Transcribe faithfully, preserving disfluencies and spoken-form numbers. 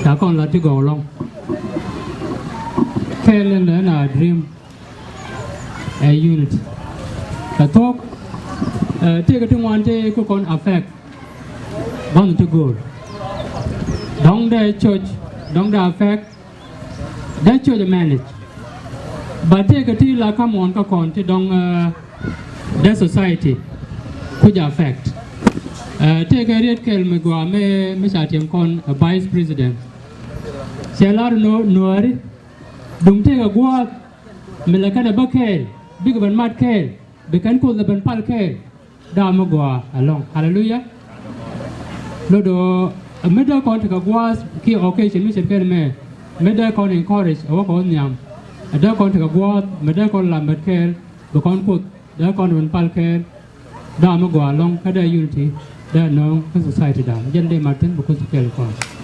Ca kɔn la ti gɔw lɔŋ. Kɛɛl in lɛ na dream ɛ unity. Kɛ thuɔ̱k, ɛ, tëëkɛ ti ŋuan tëë kɛ kɔn affect. Bɔn ti go̱o̱r. Dɔ̱ŋ dee church, dɔ̱ŋ dee affect. Dee church manage. But tëëkɛ ti la ka̱m ɣɔn kä kɔn ti dɔ̱ŋ, ɛ, dee society kuc affect. Ɛ, tëëkɛ riet kɛl mi gɔaa mi, mi ca tiɛm kɔn, ɛ, vice president. Cɛ lar nɔ, nuääri. Duŋ tëëkɛ gua̱a̱th mi lɛ kɛn ɛ bä kɛɛl, bikɛ ben mat kɛɛl, bi kɛn Kuoth lɛ ben pal kɛɛl. Da̱a̱ mi gɔaa ɛlɔ̱ŋ. Haleluya. Lot ɣöö mi dee kɔn tekɛ gua̱a̱th kiɛ occasion mi ce̱tkɛn mɛ, mi dee kɔn encourage ɛ wä kɛ wä nhiam. Ɛ dee kɔn tekɛ gua̱a̱th mi dee kɔn lam mɛt kɛɛl, bi kɔn Kuoth dee kɔn ben pal kɛɛl. Da̱a̱ mi gɔaa ɛlɔ̱ŋ kä dee unity dee nööŋ kä society da̱a̱n. Jɛn dee mat thi̱n bi Kuoth kɛɛl kɔn.